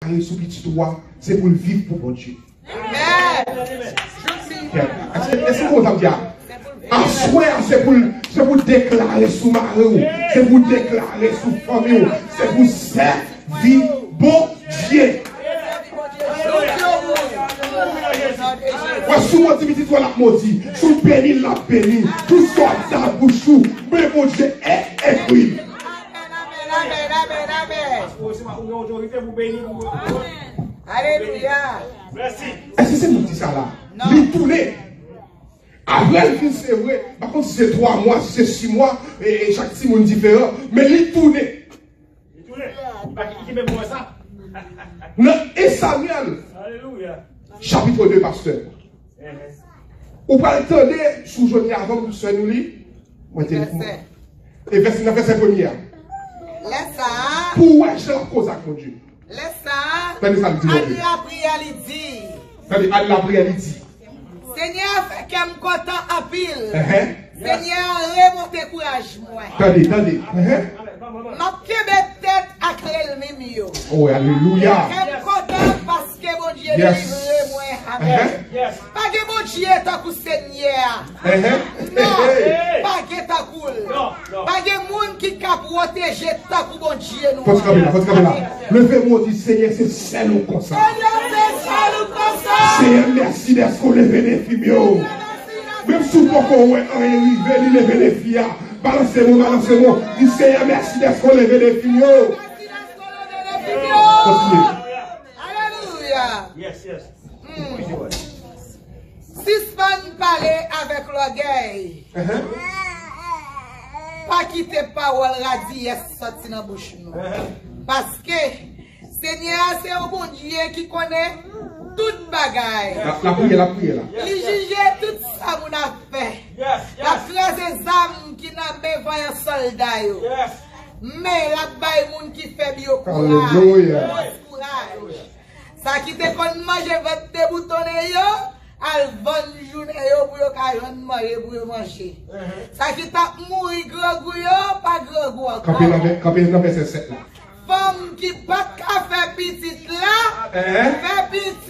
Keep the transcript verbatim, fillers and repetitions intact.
mari sou pitit ou a, se pou l viv pou Bondye. Amèn. Èske, èske w konprann sa m di a? Aswè a, se pou l, se pou l deklare sou mari w, se pou l deklare sou fanmi w, se pou sèvi Bondye. Wè, si w modi pitit ou a, l ap modi. Si w beni l, l ap beni. Tout sa w ap di nan bouch ou, men Bondye e-, ekri l. Amèn, amèn, amèn, amèn, amèn. Paske w se pa ou gen otorite pou beni, pou... Alelouya. Èske se moun ki di sa la? Non. Li tounen. Apre l fin, se vre, m pa konn si se twa mwa, si se sis mwa, e, e chak timoun diferan, men li tounen. Li tounen. Li pa ki, ki menm wè sa. Nan en Samyèl, alelouya, chapit de, pastè. Ou pral tande, si w jwenn li avan m, sè nou li. Mwen te li pou mwen. E vèsè, nan vèsè premye a. Lè sa a, pou w wè jan l ap koze ak Bondye. Lè sa a, tande sa l di Bondye. Ann lapriyè, li di. Tande, ann lapriyè, li di. Senyè a fè kè m kontan anpil. Enhen. Senyè a remonte kouraj mwen. Tande, tande. Enhen. M ap kenbe tèt ak lènmi m yo. Oh, alelouya. Kè m kontan paske Bondye delivre mwen. Amèn. Enhen. Pa gen Bondye tankou Senyè a. Enhen. Non, pa gen tankou l. Pa gen moun ki ka pwoteje tankou Bondye nou an. Fò ti kanpe la, fò ti kanpe la. Leve men w, di, Senyè, se sèl ou konsa. Senyè, se sèl ou konsa. Senyè, mèsi dèske w leve defi m yo. Menm si w poko wè anyen rive, li leve defi a. Balanse men w, balanse men w. Di, Senyè, mèsi dèske w leve defi m yo. Kontinye. Alelouya. Yes, yes. Hmm. Sispann pale avèk lògèy. Enhen. Pa kite pawòl radiyès sòti nan bouch nou. Enhen. Paske Senyè a se yon Bondye ki konnen tout bagay. L ap, l ap priye, l ap priye la. Li jije tout sa moun ap fè. Yes, yes. L ap kraze zam ki nan men vanyan sòlda yo. Yes. Men l ap bay moun ki fèb yo kouraj. Alelouya. Fòs, kouraj. Sa ki te konn manje vant deboutonnen yo, al vann jounen yo pou yo ka jwenn manje pou yo manje. Sa ki t ap mouri grangou yo, pa grangou ankò. Kanpe nan vè-, kanpe nan vèsè sèt la. Fanm ki pa t ka fè pitit la, fè pitit.